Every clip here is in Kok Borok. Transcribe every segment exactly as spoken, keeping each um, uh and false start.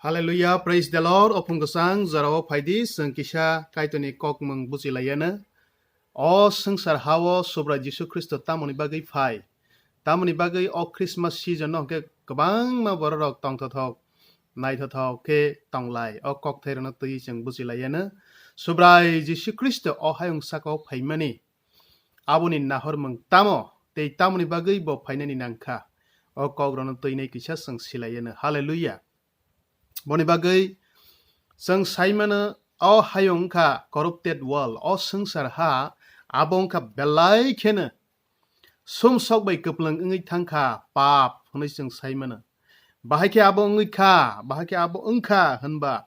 Hallelujah, praise the Lord. Ophung kwchang jorao phaidi, chwng kisa Kaitorni kokmung bujilaiyano. O swngchar hao Subrai Jisu Khristo tamoni bagwi phai? Tamoni bagwi o Christmas season no hwnkhe kwbangma bororok tongthothok, naithothok khe tonglai. O kokthairokno twiwi chwng bujilaiyano. Subrai Jisu Khristo o hayung sakao phaimani aboni nahormung tamo tei tamoni bagwi bo phainani nangkha? O kokrokno twinai kisa chwng silaiyano. Hallelujah. Boni bagwi chwng saimano, o hayung wngkha corrupted world, o swngchar ha abo wngkha belai kheno sumsok bai kwplwng wngwi thangkha pap hwnwi chwng saimano. Bahai khe abo wngwi kha, bahai khe abo wngkha hwnba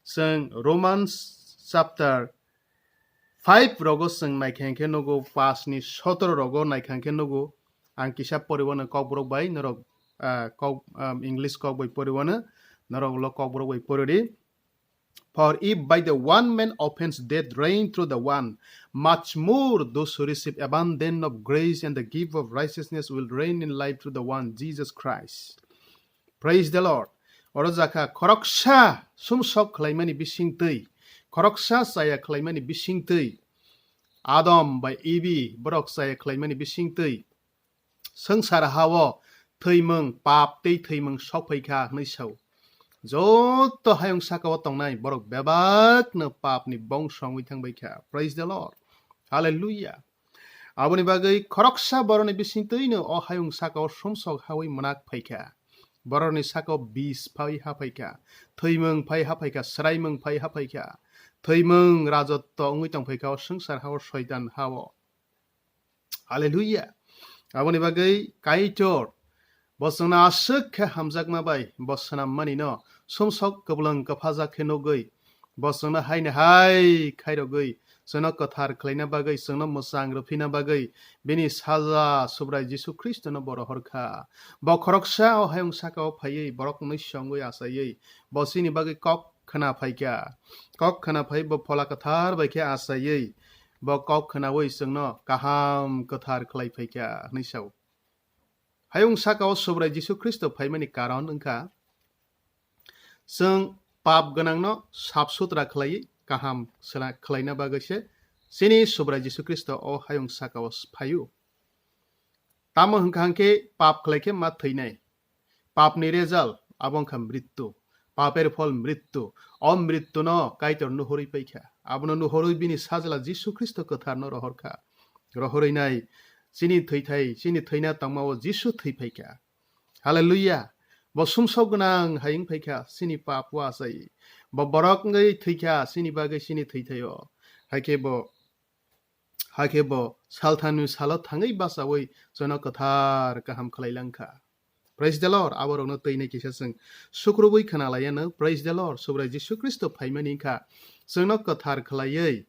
chwng Romans chapter five rogo chwng naikha hwnkhe nugo, pas ni sotoro rogo naikha hwnkhe nugo. Ang kisa poriwano kokborok bai norok, ah, kok, ah, English kok bai poriwano, norok ulo kokborok bai poridi. For if by the one man offense death reigned through the one, much more those who receive abundance of grace and the gift of righteousness will reign in life through the one Jesus Christ. Praise the Lord. Oro jakha khoroksa sumsok khlaimani bisingtwi, khoroksa chaya khlaimani bisingtwi, Adam bai Evi borok chaya khlaimani bisingtwi swngchar hao thwimung, pap tei thwimung sokphaikha hwnwi sao. Joto hayung sakao tongnai borok bebakno papni bongso wngwi thangbaikha. Praise the Lord. Hallelujah. Aboni bagwi khoroksa borokni bisingtwino o hayung sakao sumsok hawi mwnak phaikha. Borokni sakao bis phai haphaikha, thwimung phai haphaikha, swraimung phai haphaikha, thwimung rajotto wngwi tongphaikha o swngchar hao, soitan hao. Hallelujah. Aboni bagwi Kaitor bo chwngno aswk khe hamjakma bai bo swnam mani no sumsok kwplwng kwphajak khe nugwi bo chwngno haino hai khairogwi chwngno kwthar khlaina bagwi, chwngno mwchang rwphina bagwi bini saja Subrai Jisu Khristono bo rohor kha. Bo khoroksa o hayung sakao phaiwi borok mwnwi songwi achaiwi bo chini bagwi kok khna phaikha. Kok khna phai bo Phola Kwthar bai khe achaiwi bo kok khnawi chwngno kaham kwthar khlai phaikha hwnwi sao. Hayung sakao Subrai Jisu Khristo phaimani karon wngkha chwng pap gwnangno sap sutra khlaiwi kaham sela-, khlaina bagwi se chini Subrai Jisu Khristo o hayung sakao phaio. Tamo hwnkha hwnkhe pap khlai khe ma thwinai. Papni result abo wngkha mrittu. Paper phol mrittu. O mrittuno Kaitor nuhorwi paikha. Abono nuhorwi bini sajla Jisu Khristo kwtharno rohorkha. Rohorwi nai chini thwithai, chini thwina tongmao Jisu thwi phaikha. Hallelujah! Bo sumsok gwnang hai wng phaikha, chini pap o achai. Bo borok wngwi thwikha, chini bagwi chini thwithaio. Haikhe bo, haikhe bo salthamni salo thangwi bachaui chwngno kwthar kaham khlai langkha. Praise the Lord. Aborokno twinai kisa chwng sukrubui khna laiya no. Praise the Lord. Subrai Jisu Khristo phaimani wngkha chwngno kwthar khlaiwi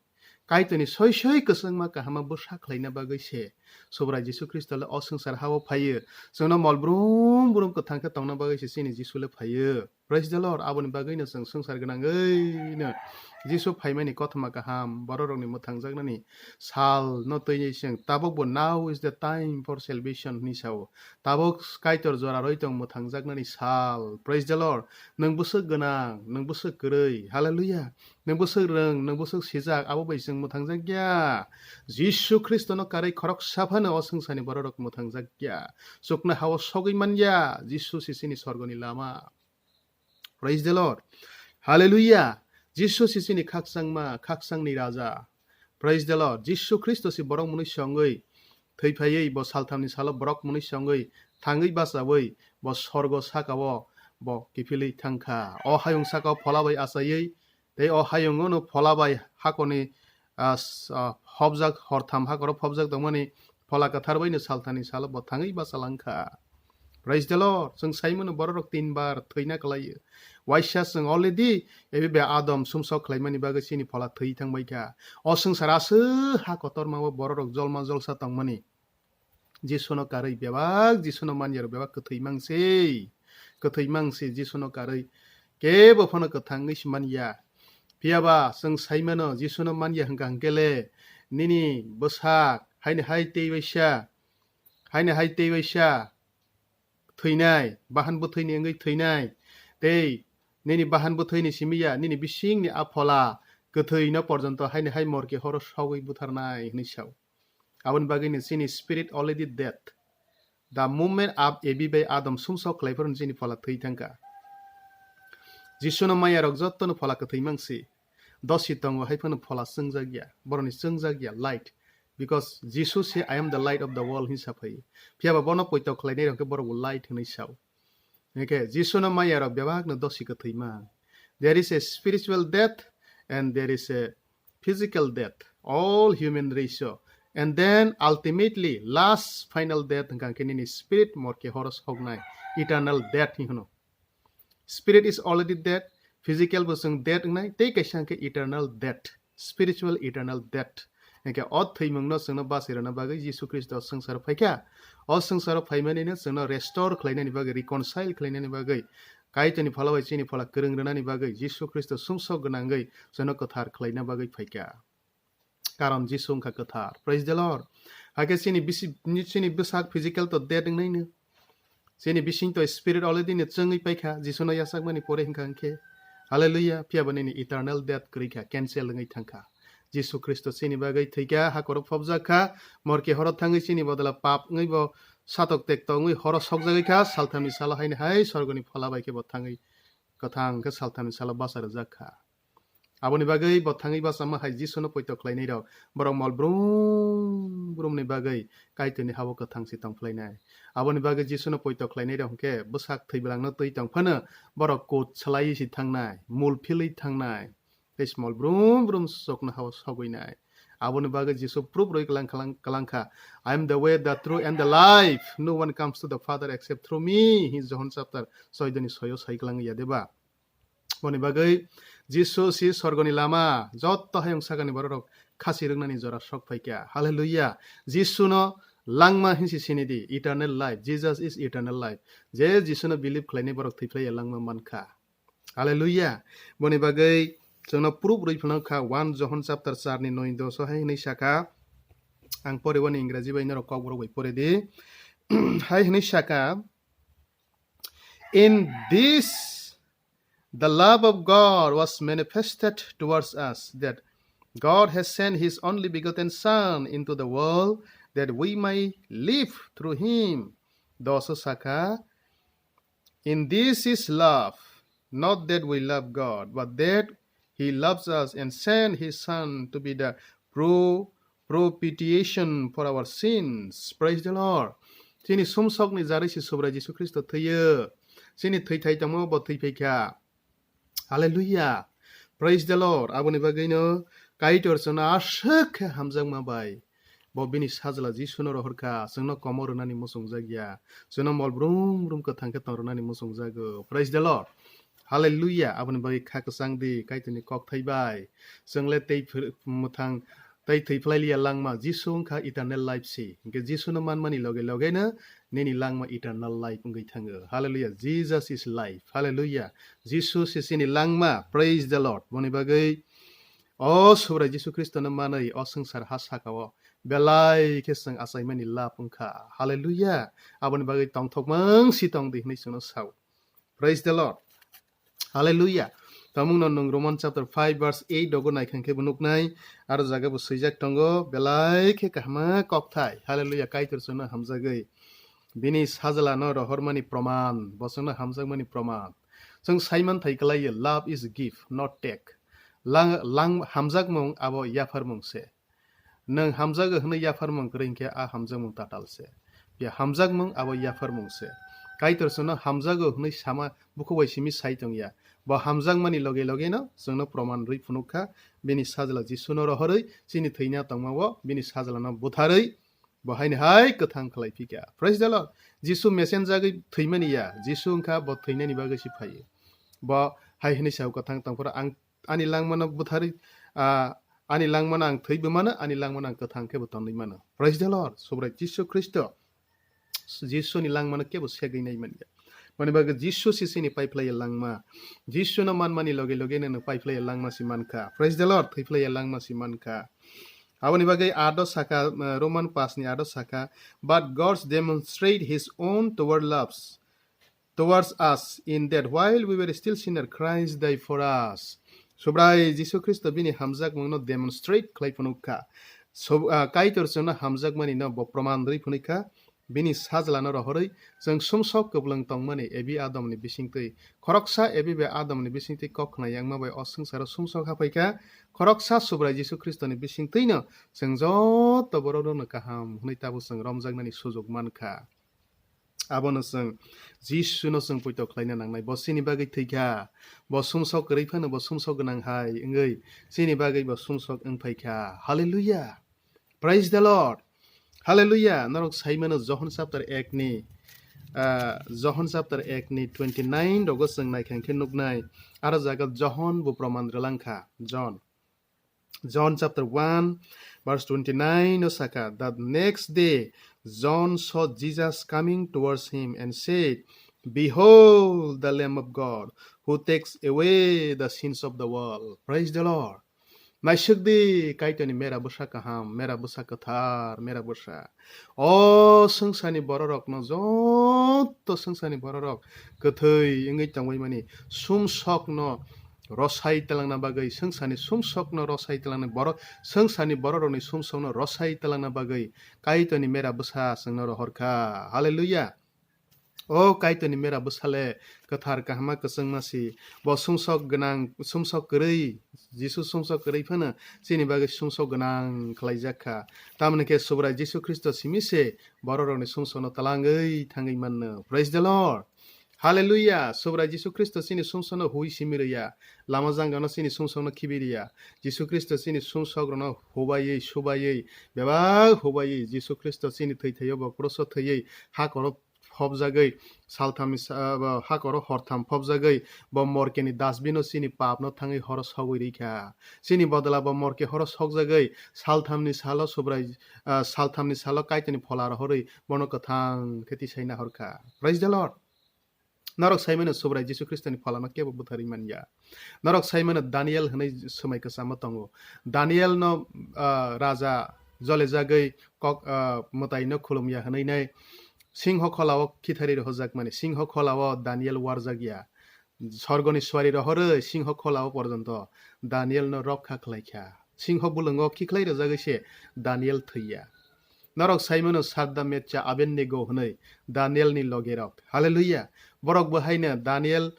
Kaitorni soi soi kwchangma kahama bwsa khlaina bagwi se Subrai Jisu Khristo le o swngchar hao phaiyo. Chwngno mol brum brum kwthang khe tongna bagwi se chini Jisu le phaiyo. Praise the Lord. Aboni bagwino chwng swngchar gwnangwi no Jisu phaimani kothoma kaham, bororokni mwthangjaknani sal no twiwi chwng tabukbo now is the time for salvation hwnwi sao. Tabuk Kaitor jora rwi tong mwthangjaknani sal. Praise the Lord. Nwng bwswk gwnang, nwng bwswk kwrwi. Hallelujah. Nwng bwswk rwng, nwng bwswk sijak, abo bai chwng mwthangjak ya. Jisu Khristono karwi khoroksa phano o swngcharni bororok mwthangjak ya. Chuknohao sogwi man ya, Jisu se chini sorgoni lama. Praise the Lord. Hallelujah. Jisu se chini khakchangma, khakchangni Raja. Praise the Lord. Jisu Khristo se borok mwnwi songwi thwi phaiwi bo salthamni salo borok mwnwi songwi thangwi bachaui bo sorgo sakao bo kiphilwi thangkha. O hayung sakao phola bai achaiwi tei o hayungo no phola bai hakorni, ah, s-, ah, hopjak, hortham hakoro phopjak tongmani phola kwthar bai no salthani salo bo thangwi bacha langkha. Praise the Lord. Chwng saimano bororok tin bar thwina kwlaio. Waisa chwng already ebe be Adam sumsok khlaimani bagwi chini phola thwi thangbaikha. O swngchar aswk ha kotorma o bororok jolma jolsa tongmani. Jisuno karwi bebak, Jisuno manyarok bebak kwthwi mangsi. Kwthwi mangsi Jisuno karwi. Kebo phano kwthangwi si manya. Phiyaba chwng saimano Jisuno manya hwnkha hwnkhe le nini bwsak haino hai tei waisa, haino hai tei waisa thwinai, bahan bwthwini wngwi thwinai, tei Nini bahan bwthwini simi ya, nini bisingni a phola kwthwino porjonto haini hai morke horo sogwi butharnai hwnwi sao. Aboni bagwino chini spirit already dead. The moment Ab-, Evi bai Adam sumsok khlai phano chini phola thwi thangkha. Jisuno mayarok jottono phola kwthwi mangsi. Dosi tongo hai phano phola chwngjak ya. Boroni chwngjak ya light. Because Jisu se, "I am the light of the world," hinwi saphai. Phiyaba bono poito khlainai rok khe borok bo light hinwi sao. Hingkhe Jisuno mayarok bebakno dosi kwthwi mang. There is a spiritual death and there is a physical death. All human race o. And then ultimately, last final death hwnkha khe nini spirit morke horo soknai. Eternal death hinwi hwno. Spirit is already dead, physical bo chwng dead wngnai, tei kaisa hwnkhe eternal death, spiritual eternal death. Hwnkhe o thwimungno chwngno bachai rwna bagwi Jisu Khristo o swngcharo phaikha. O swngcharo phaimanino chwngno restore khlainani bagwi, reconcile khlainani bagwi, Kaitorni phola bai chini phola kwrwng rwnani bagwi Jisu Khristo sumsok gwnangwi chwngno kwthar khlaina bagwi phaikha. Karon Jisu wngkha kwthar. Praise the Lord. Hakhe chini bisi-, chini bwsak physical to dead wngnaino. Chini bising to spirit already ni chwngwi paikha, Jisuno yachakmani pore hwnkha hwnkhe. Hallelujah. Phiya bo nini eternal death kwrwi kha, cancel wngwi thangkha. Jisu Khristo chini bagwi thwikha, hakhoro phobjak kha, morke horo thangwi chini bodolo pap wngwi bo satok tekto wngwi horo sokjagwi kha, salthamni salo haini hai sorgoni phola bai khe bo thangwi kwthang khe salthamni salo bacha rwjak kha. Aboni bagwi bo thangwi bachama hai Jisuno poito khlainai rok, borok mol brum brumni bagwi Kaitorni habo kwthang se tong phlainai. Aboni bagwi Jisuno poito khlainai rok hwnkhe bwsak thwi bwlangno twi tong phano borok kut swlaiwi se thangnai, mul philwi thangnai, tei mol brum brum sokno hao sogwi nai. Aboni bagwi Jisu proof rwi kwlang, kwlang, kwlang kha, "I am the way, the truth, and the life. No one comes to the Father except through me," hi Johon chapter soidoni soyo sai kwlang ya deba. Boni bagwi Jisu si sorgoni lama, jotto hayung sakani bororok khasi rwngnani jora sok phaikha. Hallelujah. Jisuno langma hinsi sinidi, eternal life. Jesus is eternal life. Je Jisuno believe khlainai borok thwi phlaiya langma mankha. Hallelujah. Boni bagwi chwngno proof rwi phano kha one Johon chapter char ni noi doso hai hinwi sakha. Ang pore wani Ingraji bai norok kokborok bai pore di. Hai hinwi sakha, "In this, the love of God was manifested towards us, that God has sent his only begotten Son into the world that we may live through him." Doso sakha, "In this is love, not that we love God, but that he loves us and sent his Son to be the pro-, propitiation for our sins." Praise the Lord. Chini sumsokni jarwi si Subrai Jisu Khristo thwiyo. Chini thwithai tongmo bo thwi phaikha. Hallelujah. Praise the Lord. Aboni bagwino Kaitor chwngno aswk khe hamjakma bai bo bini sajla Jisuno rohorkha, chwngno komor rwnani muchungjak ya, chwngno mol brum brum kwthang khe tong rwnani muchungjago. Praise the Lord. Hallelujah. Aboni bagwi kha kwchang di Kaitorni kokthai bai. Chwngle tei phir-, mwthang tei thwi phlai liya langma, Jisu wngkha eternal life si. Hingkhe Jisuno manmani loge logeno nini langma eternal life wngwi thango. Hallelujah. Jesus is life. Hallelujah. Jisu si chini langma. Praise the Lord. Boni bagwi o Subrai Jisu Khristono manwi o swngchar ha sakao belai khe chwng achaimani lab wngkha. Hallelujah. Aboni bagwi tongthokmang si tong di hwnwi chwngno sao. Praise the Lord. Hallelujah. Tamungno nwng Roman chapter five verse eight dogo naikha khe bo nuknai, aro jaga bo swijak tongo, belai khe kahama kokthai. Hallelujah. Kaitor chwngno hamjagwi bini sajlano rohormani proman, bo chwngno hamjakmani proman. Chwng saiman thai kwlaiyo, love is a gift, not take. Lang, lang, hamjakmung abo yapharmung se. Nwng hamjago hwnwi yapharmung kwrwi hinkhe a hamjakmung tatal se. Phiya hamjakmung abo yapharmung se. Kaitor chwngno hamjago hwnwi sama bukhuk bai simi sai tongya. Bo hamjakmani loge logeno chwngno proman rwi phunuk kha, bini sajla Jisuno rohorwi chini thwina tongmao bini sajlano butharwi bo haini hai kwthang khlai phikha. Praise the Lord. Jisu mesenjagwi thwimani ya, Jisu wngkha bo thwinani bagwi se phaio. Bo hai hwnwi sao, kwthang tongphuru ang ani langmano butharwi, ah, ani langmano ang thwibo mano, ani langmano ang kwthang khe bo tonwi mano. Praise the Lord. Subrai Jisu Khristo. Jisuni langmano kebo segwi nai manya. Mani bagwi Jisu si chini paiphlaiya langma. Jisuno manmani loge loge nino paiphlaiya langma si mankha. Praise the Lord. Thwiphlaiya langma si mankha. Aboni bagwi ado saka, ah, Roman pass ni ado saka, "But God demonstrate his own toward loves." towards us in that while we were still sinner, Christ died for us. Subrai Jisu Khristo bini hamjakmungno demonstrate khlai phunuk kha. Sub-, ah, Kaitor chwngno hamjakmani no bo proman rwi phunuk kha. Bini sajlano rohorwi chwng sumsok kwplwng tongmani ebi Adamni bisingtwi. Khoroksa ebi bai Adamni bisingtwi kok khna yangma bai o swngcharo sumsok haphai kha. Khoroksa Subrai Jisu Khristoni bisingtwino chwng joto borokno kaham hwnwi tabuk chwng romjaknani sujok man kha. Abono chwng Jisuno chwng poito khlaina nangnai. Bo chini bagwi thwi kha. Bo sumsok kwrwi phano bo sumsok gwnang hai wngwi chini bagwi bo sumsok wng phai kha. Hallelujah. Praise the Lord. Hallelujah. Norok sai mano Johon chapter ek ni, ah, Johon chapter ek ni twenty nine rogo chwng nai kha khe nuknai. Aro jaga Johon bo proman rwlang kha. John. John chapter one verse twenty nine o sakha, "The next day John saw Jesus coming towards him and said, 'Behold the Lamb of God who takes away the sins of the world.'" Praise the Lord. Naisik di Kaitorni mera bwsa kaham, mera bwsa kwthar, mera bwsa. O swngcharni bororokno, joto swngcharni bororok kwthwi wngwi tongwi mani sumsokno rosai twlangna bagwi, swngcharni sumsokno rosai twlangna borok, swngcharni bororokni sumsokno rosai twlangna bagwi Kaitorni mera bwsa chwngno rohor kha. Hallelujah. O Kaitorni mera bwsale kwthar kahama kwchwngma si. Bo sumsok gwnang, sumsok kwrwi, Jisu sumsok kwrwi phano chini bagwi sumsok gwnang khlaijak kha. Tamoni khe Subrai Jisu Khristo simi se bororokni sumsokno twlangwi thangwi manno. Praise the Lord. Hallelujah. Subrai Jisu Khristo chini sumsokno hui simi rwya. Lama jangano chini sumsokno khibi rwya. Jisu Khristo chini sumsokrokno hubaiwi, subaiwi, bebak hubaiwi Jisu Khristo chini thwi thaio bo kroso thwiwi ha koro phobjagwi salthamni sa-, ah, bo hakoro hortham phobjagwi bo morkeni dustbin-o chini papno thangwi horo sogwi rikha. Chini bodol-o bo morke horo sokjagwi salthamni salo Subrai, ah, salthamni salo Kaitorni phola rohorwi bono kwthang khe tisai nahorkha. Praise the Lord. Norok sai mano Subrai Jisu Khristoni pholano kebo butharwi manya. Norok sai mano Daniel hwnwi swmai kwchama tongo. Danielno, ah, raja jolejagwi kok, ah, mwtaino khulumya hwnwi nai singho kholao khithari rohorjakmani. Singho kholao Daniel warjakya. Sorgoni suari rohorwi singho kholao porjonto Danielno rokha khlaikha. Singho bulwngo khikhlai rwjagwi se Daniel thwiya. Norok sai mano Sadda, Mecha, Abednego hwnwi Danielni logerok. Hallelujah. Borok bo haino Daniel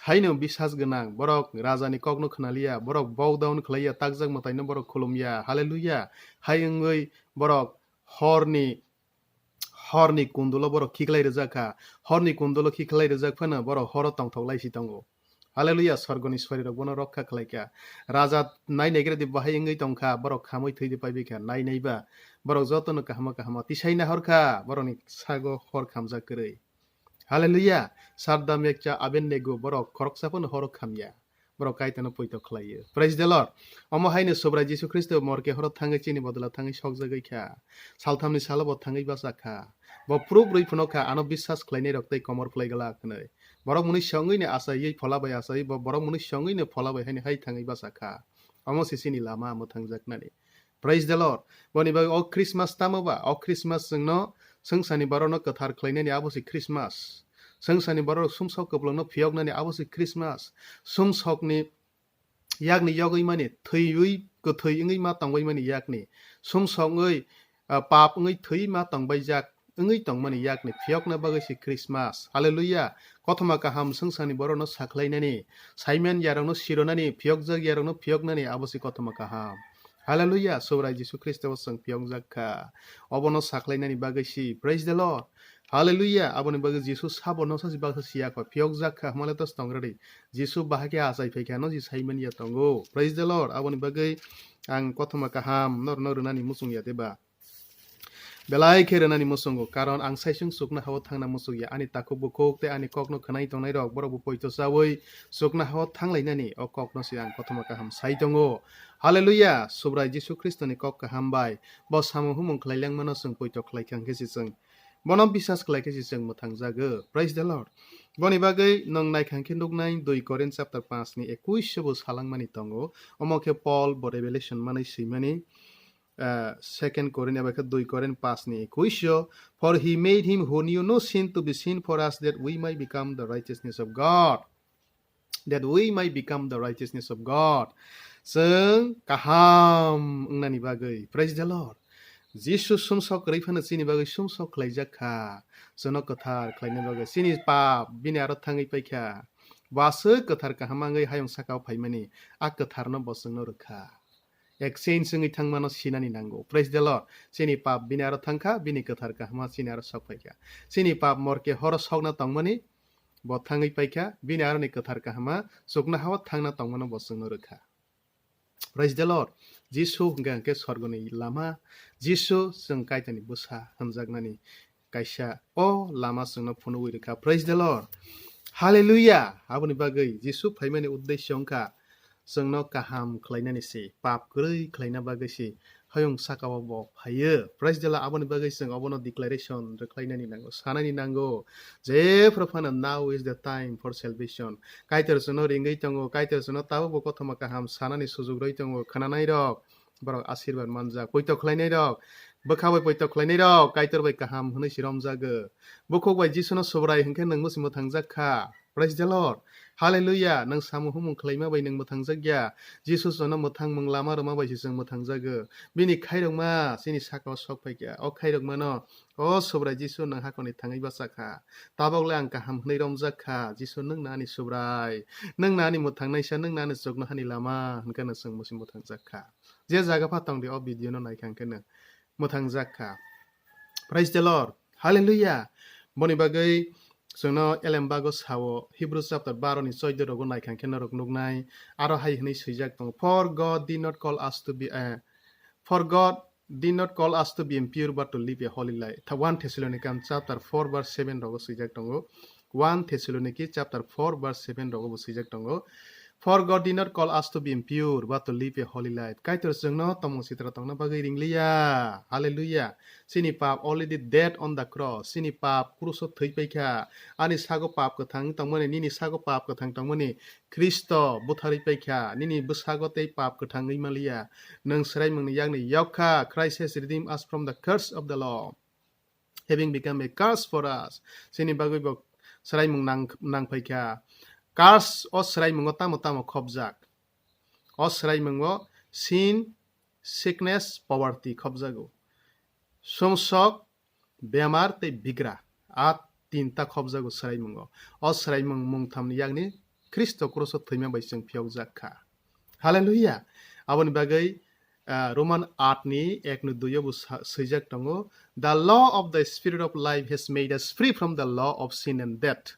haino bisas gwnang. Borok rajani kokno khwnaliya. Borok bow down khlaiya. Takjak mwtaino borok khulumya. Hallelujah. Hai wngwi borok horni, horni kundulo borok khiklai rwjak kha. Horni kundulo khiklai rwjak phano borok horo tongthok lai si tongo. Hallelujah, sorgoni suari rok bono rokha khlai kha. Raja nai naigra di bahai wngwi tong kha, borok khamwi thwi di paibi kha. Nai nai ba, borok jotono kahama kahama tisai nahor kha, borokni sago hor khamjak kwrwi. Hallelujah, Sadda, Mecha, Abednego borok khoroksa phano horo khamya. Borok Kaitorno poito khlaio. Praise the Lord. Omo haino Subrai Jisu Khristo morke horo thangwi chini bodola thangwi sokjagwi kha. Salthamni salo bo thangwi bachak kha. Bo proof rwi phano kha, ano biswas khlainai rok tei komor phlai glak hwnwi. Borok mwnwi songwi ni achaiwi phola bai achaiwi bo borok mwnwi songwi ni phola bai haino hai thangwi bachak kha. Omo se chini lama mwthangjaknani. Praise the Lord. Boni bagwi o Christmas tamo ba? O Christmas chwngno swngcharni borokno kwthar khlainani abo se Christmas. Swngcharni borok sumsok kwplwngno phiyoknani abo se Christmas. Sumsokni yakni yogwi mani thwiwi kwthwi wngwi ma tongbai mani yakni. Sumsok wngwi, ah, pap wngwi thwi ma tongbaijak wngwi tongmani yakni phiyokna bagwi se Christmas. Hallelujah. Kothoma kaham swngcharni borokno sakhlainani, saiman yarokno sironani, phiyokjak yarokno phiyoknani abo se kothoma kaham. Hallelujah. Subrai Jisu Khristo bo chwng phiyokjak kha. Obono sakhlainani bagwi si. Praise the Lord. Hallelujah. Aboni bagwi Jisu sabono sachi baksa siya kho. Phiyokjak kha hwnmale to tongradi. Jisu bahai khe achai phai kha no ji saiman ya tongo. Praise the Lord. Aboni bagwi ang kothoma kaham norno rwnani muchung ya deba. Belai khe rwnani muchungo, karon ang saisung chuknoha-o thangna muchukya, ani takhuk bukhuk tei ani kokno khwnai tongnairok borokbo poito chaui chuknoha-o thanglainani o kokno se ang kothoma kaham sai tongo. Hallelujah! Subrai Jisu Khristoni kok kaham bai bo samung humung khlai langmano chwng poito khlai kha hwnkhe se chwng bono biswas khlai khe se chwng mwthangjago. Praise the Lord! Boni bagwi nwng naikha hwnkhe nuknai dui Korinth chapter panch ni ekwis bo salangmani tongo. Omo khe Paul bo revelation manwi swimani. Ah, Second Korin, eba khe dui Korin paanch ni ekuish o, "For he made him who knew no sin to be sin for us, that we might become the righteousness of God." That we might become the righteousness of God. Chwng kaham wngnani bagwi. Praise the Lord. Jisu sumsok kwrwi phano chini bagwi sumsok khlaijak kha. Chwngno kwthar khlaina bagwi. Chini pap bini aro thangwi paikha. Bo aswk kwthar kaham wngwi hayung sakao phaimani. A kwtharno bo chwngno rwkha. Exchange wngwi thangmano sinani nango. Praise the Lord. Chini pap bini aro thangkha, bini kwthar kahama chini aro sok phaikha. Chini pap morke horo sokna tongmani bo thangwi paikha, bini aroni kwthar kahama chuknohao thangna tongmano bo chwngno rwkha. Praise the Lord. Jisu hwnkha hwnkhe sorgoni lama, Jisu chwng Kaitorni bwsa hwnjaknani kaisa o lama chwngno phunugwi rwkha. Praise the Lord. Hallelujah. Aboni bagwi Jisu phaimani uddesyo wngkha chwngno kaham khlainani se, pap kwrwi khlaina bagwi se hayung sakao bo phaiyo. Praise the Lord. Aboni bagwi chwng obono declaration rwkhlainani nango, sanani nango. Jephru phano now is the time for salvation. Kaitor chwngno ringwi tongo, Kaitor chwngno tabukbo kothoma kaham sanani sujuk rwi tongo, khwnanairok. Borok asirwad manjak, poito khlainairok, bwkha bai poito khlainairok, Kaitor bai kaham hwnwi se romjago. Bukhuk bai Jisuno Subrai hwnkhe nwng bo se mwthangjak kha. Praise the Lord. Hallelujah. Nwng samung humung khlaima bai nwng mwthangjak ya. Jisu chwngno mwthangmung lama rwma bai se chwng mwthangjago. Bini khairokma chini sakao sok phaikha. O khairokmano, o Subrai Jisu, nwng hakhorni thangwi bacha kha. Tabokle ang kaham hwnwi romjak kha. Jisu, nwng no ani Subrai. Nwng no ani mwthangnaisa, nwng no ani chuknohani lama hwnkhe nwng chwng bo se mwthangjak kha. Je jaga pha tongdi, o video no naikha hwnkhe no mwthangjak kha. Praise the Lord. Hallelujah. Boni bagwi chwngno elembago sao, Hebrews chapter baro ni choido rogo naikha hwnkhe norok nuknai, aro hai hwnwi swijak tongo, "For God did not call us to be, eh, for God did not call us to be impure, but to live a holy life." Tha-, one Thessalonians chapter four verse seven rogo swijak tongo. One Thessaloniki chapter four verse seven rogo bo swijak tongo, "For God did not call us to be impure, but to live a holy life." Kaitor chwngno tomung sitra tongna bagwi ringliya. Hallelujah. Chini pap already dead on the cross. Chini pap kruso thwi paikha. Ani sago pap kwthang tongmani, nini sago pap kwthang tongmani Khristo butharwi paikha. Nini bwsago tei pap kwthangwi maliya. Nwng swraimungni yakni yok kha. Christ has redeemed us from the curse of the law, having become a curse for us. Chini bagwi bo swraimung nang, nang phaikha. Curse o swraimungo tamo tamo khopjak. O swraimungo sin, sickness, poverty khopjago. Sumsok, bemar tei bigra. A tinta khopjago swraimungo. O swraimung mungthamni yakni Khristo kruso thwima bai chwng phiyokjak kha. Hallelujah. Aboni bagwi, ah, Roman aat ni ek no dui o bo sa-, swijak tongo, "The law of the Spirit of life has made us free from the law of sin and death."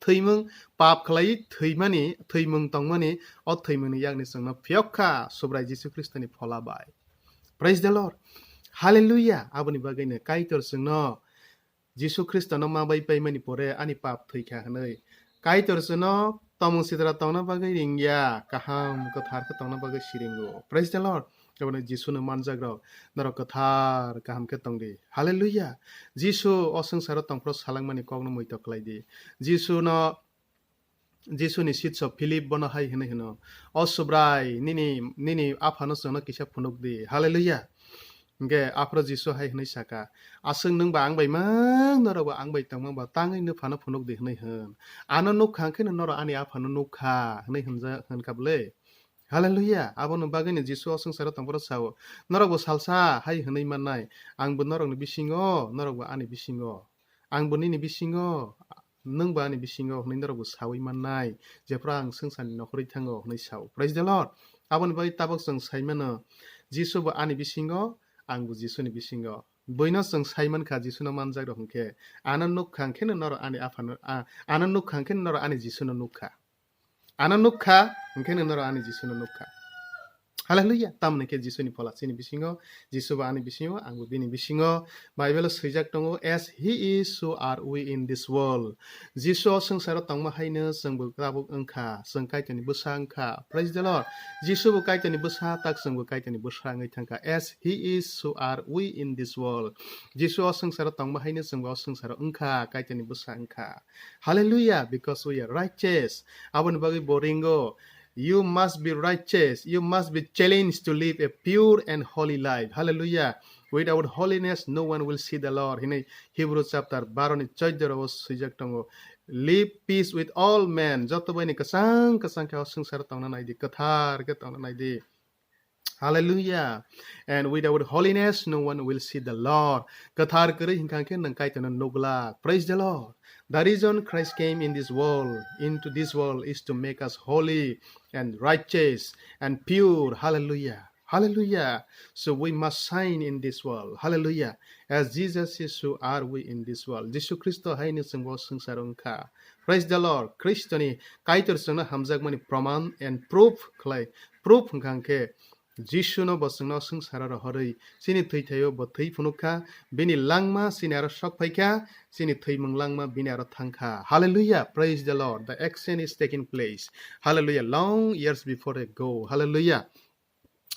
Thwimung, pap khlai thwimani, thwimung tongmani, o thwimungni yakni chwngno phiyok kha Subrai Jisu Khristoni phola bai. Praise the Lord. Hallelujah. Aboni bagwino Kaitor chwngno Jisu Khristono ma bai paimani pore ani pap thwi kha hwnwi. Kaitor chwngno tomung sitra tongna bagwi ringya, kaham kwthar khe tongna bagwi siringo. Praise the Lord. Abono Jisuno manjak rok, norok kwthar kaham khe tongdi. Hallelujah. Jisu o swngcharo tongphuru salangmani kokno muitok khlai di. Jisuno, Jisuni sitso Philip bono hai hwnwi hwno, "O Subrai, nini, nini aphano chwngno kisa phunuk di." Hallelujah. Hwnkhe aphuru Jisu hai hwnwi saka, "Aswk nwng ba ang bai mang norok bo ang bai tongma ba tangwi nwphano phunuk di hwnwi hwn. Ano nuk kha hwnkhe norok ani aphano nuk kha," hwnwi hwnja-, hwn kha bwle. Hallelujah. Aboni bagwino Jisu o swngcharo tongphuru sao, "Norok bo salsa hai hwnwi mannai, ang bo norokni bisingo, norok bo ani bisingo. Ang bo nini bisingo, nwng bo ani bisingo," hwnwi norok bo saui mannai, jephru ang swngcharni nokhorwi thango hwnwi sao. Praise the Lord. Aboni bagwi tabuk chwng sai mano, Jisu bo ani bisingo, ang bo Jisuni bisingo. Buino chwng sai man kha, Jisuno manjak rok hwnkhe, ano nuk kha hwnkhe norok ani aphano, a, ano nuk kha hwnkhe norok ani Jisuno nuk kha. Ano nuk kha, hwnkhe norok ani Jisuno nuk kha. Hallelujah. Tamoni khe Jisuni phola chini bisingo, Jisu bo ani bisingo, ang bo bini bisingo. Bible o swijak tongo, "As he is, so are we in this world." Jisu o swngcharo tongma haino chwng bo tabuk wngkha, chwng Kaitorni bwsa wngkha. Praise the Lord. Jisu bo Kaitorni bwsa, tak chwng bo Kaitorni bwsa wngwi thangkha. "As he is, so are we in this world." Jisu o swngcharo tongma haino chwng bo o swngcharo wngkha, Kaitorni bwsa wngkha. Hallelujah, because we are righteous. Aboni bagwi bo ringo, You must be righteous. You must be challenged to live a pure and holy life. Hallelujah. Without holiness, no one will see the Lord. Hini Hebrew chapter baro ni chauddoro o swijak tongo. Live peace with all men. Joto bai ni kwchang kwchang khe o swngcharo tongna nai di. Kwthar khe tongna nai di. Hallelujah. And without holiness, no one will see the Lord. Kwthar kwrwi hinkha khe nwng Kaitorno nukla. Praise the Lord. The reason Christ came in this world, into this world, is to make us holy and righteous and pure. Hallelujah. Hallelujah. So we must shine in this world. Hallelujah. As Jesus is, so are we in this world. Jisu Khristo hai ni chwng bo swngcharo wngkha. Praise the Lord. Khristoni Kaitor chwngno hamjakmani proman and proof khlai. Proof hwnkha khe Jisuno bo chwngno swngcharo rohorwi chini thwithaio bo thwi phunukha, bini langma chini aro sok phaikha, chini thwimung langma bini aro thangkha. Hallelujah. Praise the Lord. The action is taking place. Hallelujah. Long years before ago. Hallelujah.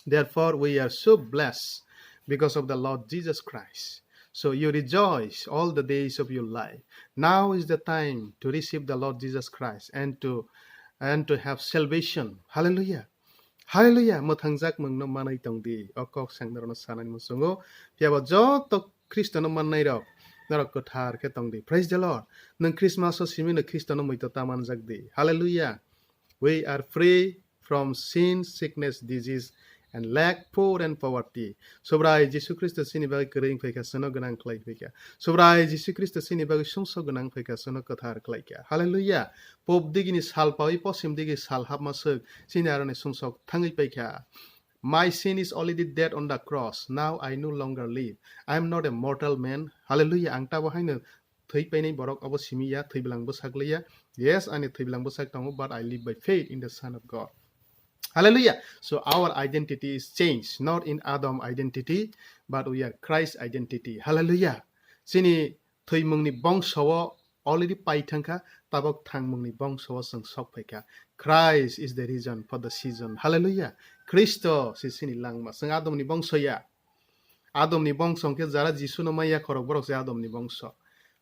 Therefore, we are so blessed because of the Lord Jesus Christ. So you rejoice all the days of your life. Now is the time to receive the Lord Jesus Christ and to and to have salvation. Hallelujah. Hallelujah. Mwthangjak mungno manai tong di. O kok sang norokno sanani muchungo. Phiya bo joto Khristono mannai rok norok kwthar khe tong di. Praise the Lord. Nwng Christmas o simi no Khristono muito ta manjak di. Hallelujah. We are free from sin, sickness, disease, and lack, poor and poverty. Subrai Jisu Khristo chini bagwi kwrwi wng phaikha, chwngno gwnang khlai phaikha. Subrai Jisu Khristo chini bagwi sumsok gwnang phaikha, chwngno kwthar khlaikha. Hallelujah. Pop digini sal pawi posim digi sal hapma swk chini aroni sumsok thangwi paikha. My sin is already dead on the cross. Now I no longer live. I am not a mortal man. Hallelujah. Ang tabo haino thwi painai borok obo simi ya, thwi bwlang bwsak lia. Yes, ani thwi bwlang bwsak tongo, but I live by faith in the Son of God. Hallelujah. So our identity is changed, not in Adam identity, but we are Christ identity. Hallelujah. Chini thwimungni bongso o already pai thangkha, tabok thangmungni bongso o chwng sok phaikha. Christ is the reason for the season. Hallelujah. Khristo se chini langma. Chwng Adamni bongso ya. Adamni bongso hwnkhe jara Jisuno maya khorok borok se Adamni bongso.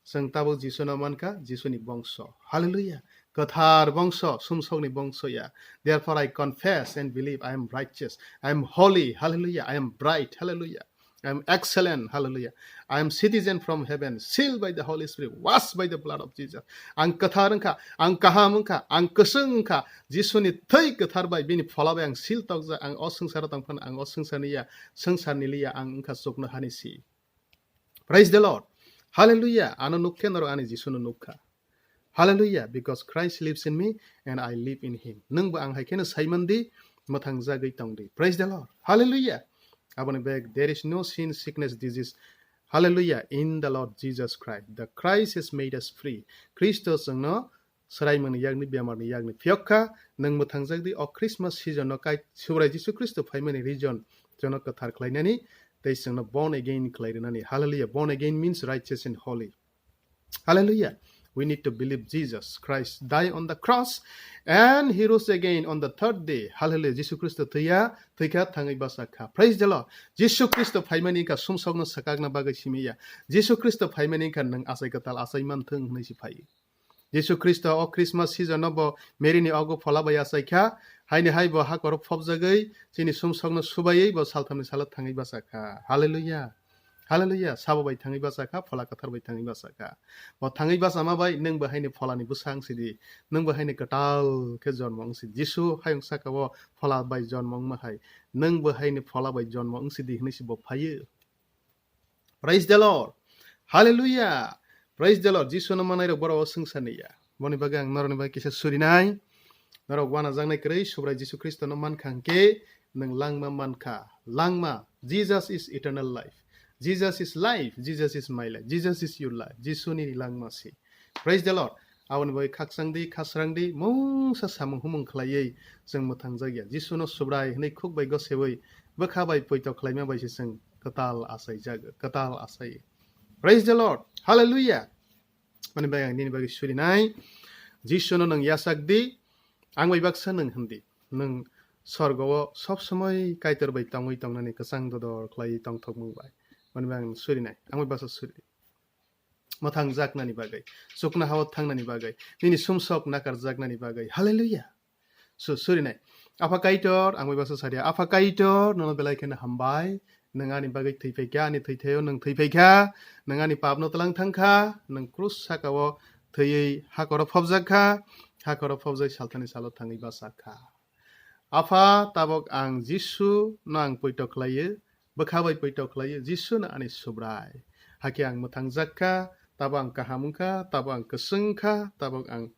Chwng tabuk Jisuno mankha, Jisuni bongso. Hallelujah. Kwthar bongso, sumsokni bongso ya. Therefore I confess and believe I am righteous. I am holy. Hallelujah. I am bright. Hallelujah. I am excellent. Hallelujah. I am citizen from heaven, sealed by the Holy Spirit, washed by the blood of Jesus. Ang kwthar wngkha, ang kaham wngkha, ang kwchwng wngkha. Jisuni thwi kwthar bai, bini phola bai ang seal tokjak. Ang o swngcharo tongphano, ang o swngcharni ya, swngcharni liya, ang wngkha chuknohani si. Praise the Lord. Hallelujah. Ano nukkhe norok ani Jisuno nukkha. Hallelujah. Because Christ lives in me and I live in him. Nwng bo ang hai kheno saimandi, mwthang jagwi tongdi. Praise the Lord. Hallelujah. Aboni bag, there is no sin, sickness, disease. Hallelujah. In the Lord Jesus Christ. The Christ has made us free. Khristo chwngno swraimungni yakni, bemarni yakni phiyok kha. Nwng mwthangjak di, o Christmas season no kai Subrai Jisu Khristo phaimani reason chwngno kwthar khlainani tei chwngno born again khlai rwnani. Hallelujah. Born again means righteous and holy. Hallelujah. We need to believe Jesus Christ died on the cross and he rose again on the third day. Hallelujah. Jisu Khristo thwiya, thwikha, thangwi bachakha. Praise the Lord. Jisu Khristo phaimani wngkha sumsokno swkakna bagwi simi ya. Jisu Khristo phaimani wngkha nwng achai kwtal achai manthwng hwnwi se phai. Jisu Khristo o Christmas season no bo Mary ni ogo phola bai achai kha. Haini hai bo hakhoro phobjagwi chini sumsokno subaiwi bo salthamni salo thangwi bachakha. Hallelujah. Hallelujah. Sabo bai thangwi bachakha, phola kwthar bai thangwi bachakha. Bo thangwi bachama bai nwng bo haini pholani bwsa wngsidi. Nwng bo haini kwtal khe jormo wngsidi. Jisu hayung saka o phola bai jormo wngma hai. Nwng bo haini phola bai jormo wngsidi hwnwi se bo phaiyo. Praise the Lord. Hallelujah. Praise the Lord. Jisu no manai rok borok o swngcharni ya. Boni bagwi ang norokni bagwi kisa surinai. Norok wanajaknai kwrwi Subrai Jisu Khristo no mankha hwnkhe nwng langma mankha. Langma. Jesus is eternal life. Jesus is life. Jesus is my life. Jesus is your life. Jisu ni langma si. Praise the Lord. Aboni bagwi khakchang di, khasrang di, mungsa samung humung khlaiwi chwng mwthang jakya. Jisu no Subrai hwnwi khuk bai gosewi bwkha bai poito khlaima bai se chwng kwtal achai jago, kwtal achai. Praise the Lord. Hallelujah. Mani bai ang nini bagwi surinai. Jisu no nwng yachak di, ang bai baksa nwng hwn di. Nwng sorgo o sob somoi Kaitor bai tongwi tongnani kwchang dodor khlaiwi tongthokmung bai. Mani bai ang surinai. Ang bai baksa suri. Mwthang jaknani bagwi, chuknohao thangnani bagwi, nini sumsok nakar jaknani bagwi. Hallelujah. Su-, surinai. Apha Kaitor, ang bai baksa saria. Apha Kaitor, nono belai kheno hambai. Nwng ani bagwi thwi phaikha, ani thwi thaio nwng thwi phaikha. Nwng ani papno twlang thangkha, nwng krus sakao thwiwi hakhoro phobjakha, hakhoro phobjai salthani salo thangwi bachakha. Apha, tabok ang Jisu no ang poito khlaio, bwkha bai poito khlaio, Jisu no ani Subrai. Hakhe ang mwthangjakha, tabok ang kaham wngkha, tabok ang kwchwng wngkha, tabok ang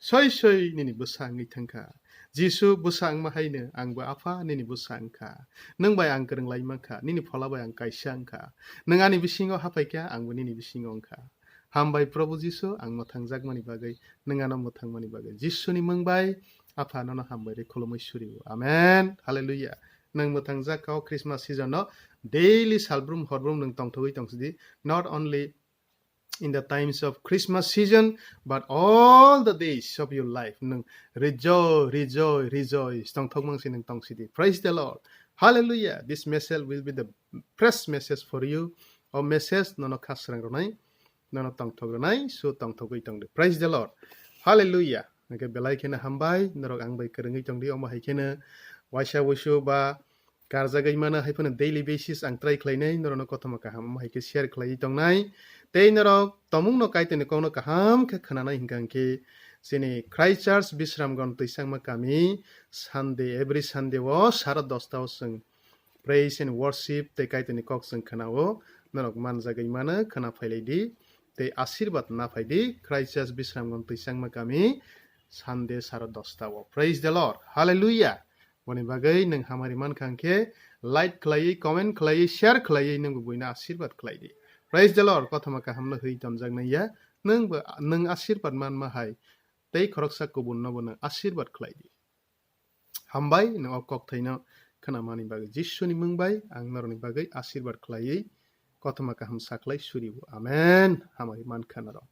soi soi nini bwsa wngwi thangkha. Jisu bwsa wngma haino angbo Apha nini bwsa wngkha. Nwng bai ang kwrwng lai mankha, nini phola bai ang kaisa wngkha. Nwng ani bisingo haphaikha, angbo nini bisingo wngkha. Hambai Probhu Jisu, ang mwthangjakmani bagwi, nwng ano mwthangmani bagwi. Jisuni mung bai Apha nono hambai rwi khulumwi suri o. Amen. Hallelujah. Nwng mwthangjak kha o Christmas season no daily salbrum horbrum nwng tongthogwi tongsidi. Not only in the times of Christmas season, but all the days of your life. Nwng rejoice, rejoice, rejoice. Tongthok mang si nwng tongsidi. Praise the Lord. Hallelujah. This message will be the fresh message for you. O message nono khasrang rwnai, nono tongthok rwnai, so tongthogwi tongdi. Praise the Lord. Hallelujah. Hwnkhe belai kheno hambai, norok ang bai kwrwngwi tongdi, omo hai kheno waisa wuisu ba karjagwi mano, hai phano daily basis ang try khlainai, norokno kothoma kaham omo hai khe share khlaiwi tongnai. Tei norok tomungno Kaitorni kokno kaham khe khwnanai hwnkha hwnkhe chini Christchurch Bisramganj Twisangma kami Sunday, every Sunday o sara dosta o chwng praise and worship tei Kaitorni kok chwng khwnao, norok manjagwi mano, khwna phailai di tei asirwad na phai di. Christchurch Bisramganj Twisangma kami Sunday sara dosta o. Praise the Lord. Hallelujah. Boni bagwi nwng hamari mankha hwnkhe like khlaiwi, comment khlaiwi, share khlaiwi nwngbo buino asirwad khlai di. Praise the Lord. Kothoma kahamno hwi tonjaknai ya. Nwngbo, nwng asirwad manma hai tei khoroksa kubunnobo nwng asirwad khlai di. Hambai nwng o kokthaino khwnamani bagwi. Jisuni mung bai ang norokni bagwi asirwad khlaiwi kothoma kaham sakhlai suri o. Amen. Hamari mankha norok.